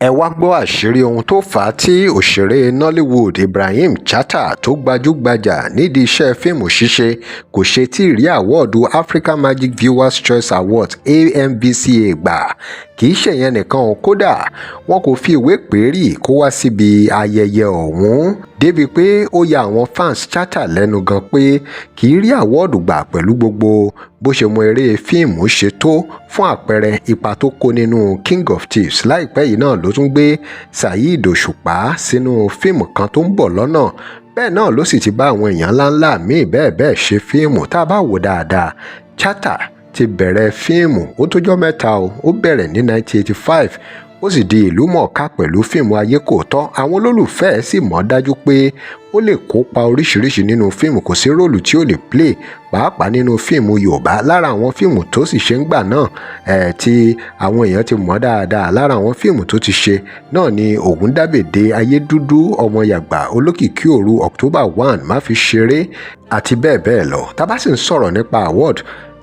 Ẹ wàá gbọ́ àṣírí ohun tó fà á tí òṣèré Nollywood Ibrahim Chatta tó gbajúgbajà nídìí iṣẹ́ fíìmù ṣíṣe kò ṣe tí ì rí àwọ́ọ̀dù Africa Magic Viewers Choice Awards AMVCA gbà. Kì í ṣèyẹn nìkan o, kódà wọn kò fi ìwé pè é rí kó wá síbi ayẹyẹ ọ̀hún, débìí pé ó ya àwọn fans Chatta lẹ́nu gan pé kì í rí àwọ́ọ̀dù gbà pẹ̀lú gbogbo bó ṣe mọ eré fíìmù ṣe tó. Fún àpẹẹrẹ, ipa tó kó nínú King of Thieves láìpẹ́ yìí náà ló tún gbé Saheed Òṣùpá sínú fíìmù kan tó ń bọ̀ lọ́nà. Bẹ́ẹ̀ náà ló sì ti bá àwọn èèyàn ńláńlá míì bẹ́ẹ̀ bẹ́ẹ̀ ṣe fíìmù. Tá a bá wò dáadáa, Chatta ti bẹ̀rẹ̀ fíìmù ó tójọ́ mẹ́ta o. Ó bẹ̀rẹ̀ ní 1985, ó sì di ìlú mọ̀ọ́ká pẹ̀lú fíìmù Ayé Kò Tọ́. Àwọn olólùfẹ́ ẹ̀ sì mọ̀ dájú pé ó lè kópa oríṣiríṣi nínú fíìmù, kò sí role tí ó lè play, pàápàá nínú fíìmù Yorùbá. Lára àwọn fíìmù tó sì ṣe ń gbà náà ẹ̀ tí àwọn èèyàn ti mọ̀ dáadáa, lára àwọn fíìmù tó ti ṣe náà ni Ògúndábèdé, Ayé Dúdú, Ọmọ Yàgbà, Olókìkí Òru, October 1, Má Fi Ṣeré àti bẹ́ẹ̀ bẹ́ẹ̀ lọ. Tá bá sì ń sọ̀rọ̀ nípa award,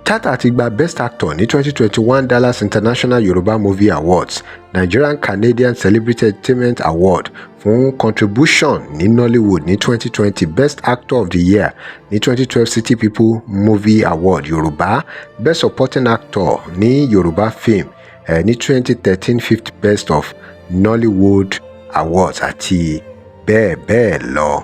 Chatta ti gba Best Actor ní 2021 Dallas International Yoruba Movie Awards, Nigerian Canadian Celebrity Entertainment Award fún contribution ní Nollywood ní 2020, Best Actor of the Year ní 2012 City People Movie Award Yorùbá, Best Supporting Actor ní Yorùbá Film ní 2013 Fifth Best of Nollywood Awards àti bẹ́ẹ̀ bẹ́ẹ̀ lọ.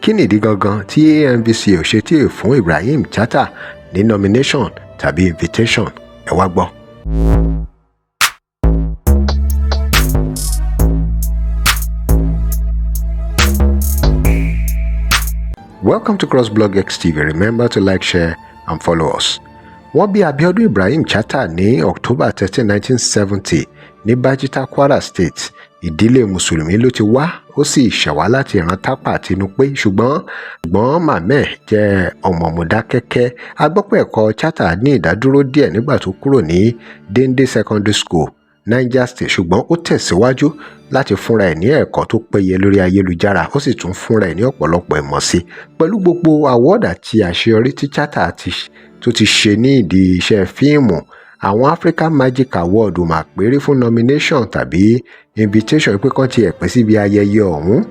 Kí nìdí gangan tí AMVCA ò ṣe tíì fún Ibrahim Chatta ní nomination tàbí invitation? Ẹ wá gbọ́. Welcome to CrossBlog X TV. Remember to like, share and follow us. Wọ́n bí Abiodun Ibrahim Chatta ní October 13, 1970 ní Bajita, Kwara State. Ìdílé Mùsùlùmí ló ti wá, ó sì ṣẹ̀wá láti ìran Tápà àti Nupe, ṣùgbọ́n màmá ẹ̀ jẹ́ ọmọ Mọdákẹ́kẹ́. A gbọ́ pé ẹ̀kọ́ Chatta ní ìdádúró díẹ̀ nígbà tó kúrò ní Dende Secondary School, Niger State, ṣùgbọ́n ó tẹ̀síwájú láti fúnra ẹ̀ ní ẹ̀kọ́ tó péye lórí ayélujára, ó sì tún fúnra ẹ̀ ní ọ̀pọ̀lọpọ̀ ìmọ̀ sí. Pẹ̀lú gbogbo award àti àṣeyọrí tí Chatta tó ti ṣe ní ìdí iṣẹ́ fíìmù, àwọn Africa Magic Award mà péré fún nomination tàbí invitation pé kán tiẹ̀ pín síbi ayẹyẹ ọ̀hún.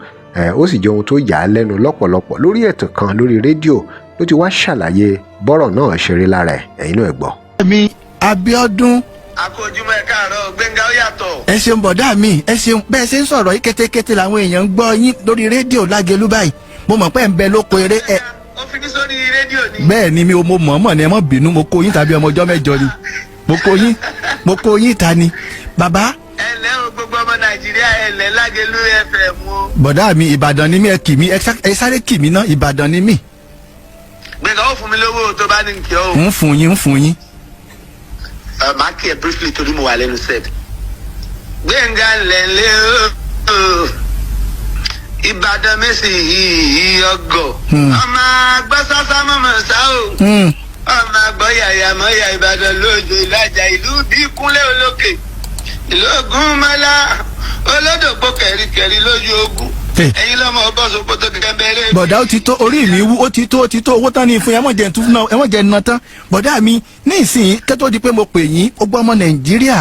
Ó sì jẹ́ ohun tó yà á lẹ́nu lọ́pọ̀lọpọ̀. Lórí ètò kan lórí rédíò ló ti wá ṣàlàyé bọ́rọ̀ náà ṣe rí lára ẹ̀. Ẹ̀yin náà ẹ gbọ́. Mi Abíọ́dún. Akójúmọ́, ẹ káàárọ̀, Gbẹ́ngà, ó yàtọ̀. Ẹ ṣeun, bọ̀dá mi, ẹ ṣeun. Bẹ́ẹ̀ ṣe ń sọ̀rọ̀ yìí, kétékété làwọn èèyàn ń gbọ́ yín lórí rédíò Lágelú báyìí. Mo mọ̀ pé ẹ̀ ń bẹ lóko eré ẹ. Ó fi mí sórí rédíò ni. Bẹ́ẹ̀ ni, mi ò mo mọ̀ mọ̀ ni. Ẹ mọ̀ bínú, mo kó yín tàbí ọmọ ọjọ́ mẹ́jọ ni mo kó yín, mo kó yín ta ni bàbá. Ẹ ǹlẹ́ o, gbogbo ọmọ Nàìjíríà, ẹ ǹlẹ́ Lágelú FM o. Bọ̀dá mi, Ìbàdàn ni mí. Ẹ kì mí, ẹ sáré kì mí ná, Ìbàdàn ni mí. Gbẹ̀ngà, ó fún mi lówó tó bá ní kí ọ. Ń fún yín, ń fún yín. Ẹ máa kí ẹ briefly torí mo wà lẹ́nu set. Gbẹ̀ngà, ńlẹ̀ńlẹ̀ o, Ìbàdàn mẹ́sì ọgọ̀. Ọmọ àgbọ̀ sásá mọ̀mọ́ sá o. Ọmọ àgbọ̀ yàyà mọ́yà, Ìbàdàn lójó ìlàjà, ìlú bí kúnlẹ̀ olókè. Ìlú ogun mọ́lá olódògbò kẹ̀ríkẹ̀rí lójú ogun. Ẹ̀yin lọ́mọ ọgbọ́n sokoto kẹ̀kẹ́. Bọ̀dá, ó ti tó, orí mi wú, ó ti tó, ó ti tó. Owó tán ní fún yẹn, ẹ mọ̀ jẹ́ tún náà, ẹ mọ̀ jẹ́ nà tán. Bọ̀dá mi, ní ìsìn kẹ́tọ́ di pé mo pè yín, ó gbọ́ ọmọ Nàìjíríà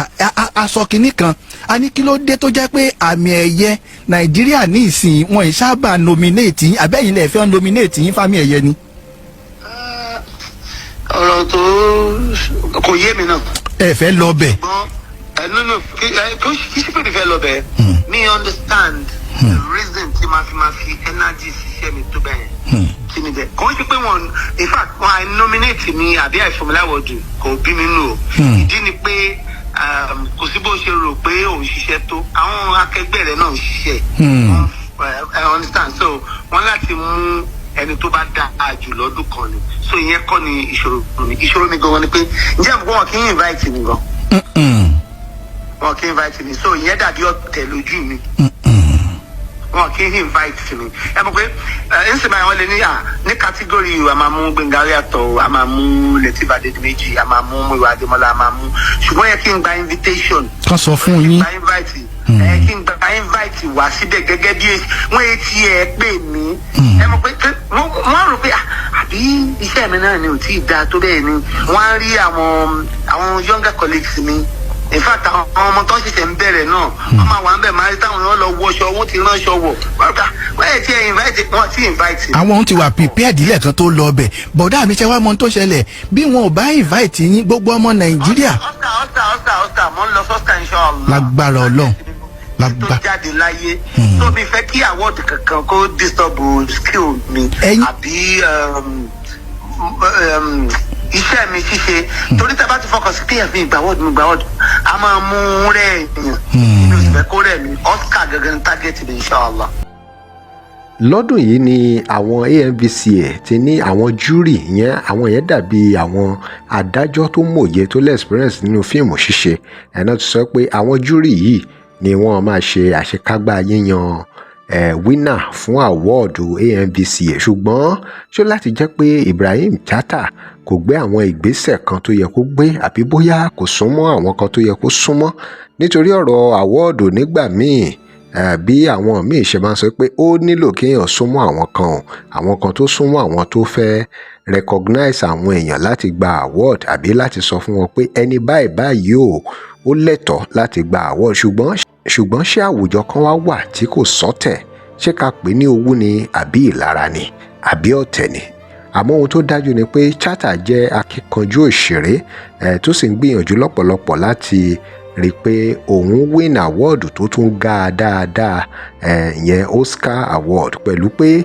aṣọ kìíní kan, a ní kí ló dé tó jẹ́ pé àmì ẹ̀yẹ Nàìjíríà ní ìsìn wọn ì sábà nominate yín, àbẹ́yìn lẹ̀ fẹ́ nominate yín fámì ẹ̀yẹ ni? Ọ̀rọ̀ tó kò yé mi náà. Ẹ fẹ́ lọ bẹ̀. Ṣùgbọ́n ẹ no, kí sí pé mi fẹ́ lọ bẹ̀, mi understand the reason tí ma fi energy ṣiṣẹ́ mi tó bẹ́ẹ̀ tí mi jẹ. Kò ń ṣe pé wọn, in fact, wọn àì nominate mi àbí àìfún mi l'award kò bí mi nù o. Ìdí ni pé kò sí bó ṣe rò pé òun ṣiṣẹ́ tó, àwọn akẹgbẹ́ rẹ̀ náà ń ṣiṣẹ́. Wọ́n ẹ understand, so wọ́n láti mú ẹni tó bá dáa jù lọ́dún kan ni. So ìyẹn kọ́ ni ìṣòro mi. Ìṣòro mi gangan ni pé ǹjẹ́ àbúkọ́ wọn kì í invite mi gan. Wọn kì í invite mi, so ìyẹn dàbí ọ̀tẹ̀ lójú mi. Wọn kì í invite mi. Ẹ mọ̀ pé ẹ ń sèbáyé, wọn lè ní à ní category, a máa mú Gbẹ́ngà Yàtọ̀, a máa mú Lateef Adédìméjì, a máa mú Múyìwá Adémọ́lá, a máa mú, ṣùgbọ́n yẹ kí n gba invitation. Kán sọ fún yín. Gba invite ẹ, kí n gba invite wá síbẹ̀ gẹ́gẹ́ bí wọ́n etí ẹ pè mí. Ẹ mọ̀ pé wọ́n rò pé àbí iṣẹ́ mi náà ni ò tí ì dáa tó bẹ́ẹ̀ ni. Wọ́n á rí àwọn younger colleagues mi. In fact, àwọn ọmọ tó ṣẹ̀ṣẹ̀ ń bẹ̀rẹ̀ náà, wọ́n máa wà ń bẹ̀, máa rí táwọn èèyàn lọ wọṣọ, wọ́n ti ránṣọ wọ̀. Wọ́n yẹ ti ẹ̀ invite, wọ́n ti invite. Àwọn ohun ti wà prepared lẹ́ẹ̀kan tó lọ bẹ̀. Bọ̀dá mi, ṣe wá mọ ohun tó ṣẹlẹ̀? Bí wọn ò bá invite yín, gbogbo ọmọ Nàìjíríà. Oscar, Oscar, Oscar, Oscar, mo ń lọ sọ́scar, inshallah. Lágbára Ọlọ́run. Tó jáde láyé tó mi fẹ́ kí award kankan kó disturb skill mi àbí iṣẹ́ mi ṣíṣe, torí tá a bá ti fọkàn sí pé mi gbà award, mi gbà award, a máa mú rẹ̀ yàn. Mi ò sì fẹ́ kó rẹ̀ mi. Oscar gangan ní target mi, inshallah. Lọ́dún yìí ni àwọn AMVCA ti ní àwọn jury yẹn. Àwọn yẹn dàbí àwọn adájọ́ tó mòye, tó lè experience nínú fíìmù ṣíṣe. Ẹ̀ náà ti sọ pé àwọn jury yìí ni wọ́n máa ṣe àṣekágbá yíyan winner fún award AMVCA. Ṣùgbọ́n ṣó láti jẹ́ pé Ibrahim Chatta kò gbé àwọn ìgbésẹ̀ kan tó yẹ kó gbé, àbí bóyá kò súnmọ́ àwọn kan tó yẹ kó súnmọ́, nítorí ọ̀rọ̀ award nígbà míì, bí àwọn míì ṣe máa ń sọ pé ó nílò kéèyàn súnmọ́ àwọn kan o, àwọn kan tó súnmọ́ àwọn tó fẹ́ recognize àwọn èèyàn láti gba award, àbí láti sọ fún wọn pé ẹni báyìí báyìí o, ó lẹ́tọ̀ọ́ láti gba award. Ṣùgbọ́n ṣé àwùjọ kan wá wà tí kò sọ́tẹ̀? Ṣé ká pè ní owú ni, àbí ìlara ni, àbí ọ̀tẹ̀ ni? Àmọ́ ohun tó dájú ni pé Chatta jẹ́ akíkanjú òṣèré tó sì ń gbìyànjú lọ́pọ̀lọpọ̀ láti rí i pé òun win award tó tún ga dáadáa, ìyẹn Oscar award, pẹ̀lú pé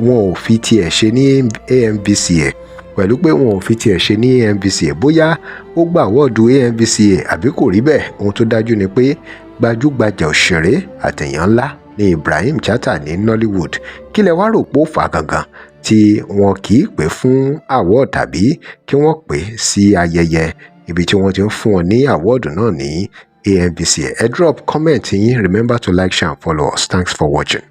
wọn ò fi tiẹ̀ ṣe ní AMVCA, pẹ̀lú pé wọn ò fi tiẹ̀ ṣe ní AMVCA. Bóyá ó gba award AMVCA àbí kò rí bẹ́ẹ̀, ohun tó dájú ni pé gbajúgbajà òṣèré àtẹ̀yàn ńlá ní Ibrahim Chatta ní Nollywood. Kí lẹ wá rò pé ó fà á gangan tí wọn kì í pè fún award, tàbí kí wọ́n pè sí ayẹyẹ ibi tí wọ́n ti ń fún wọn ní award náà ní AMVCA? Ẹ drop comment yín. Remember to like, share and follow us. Thanks for watching.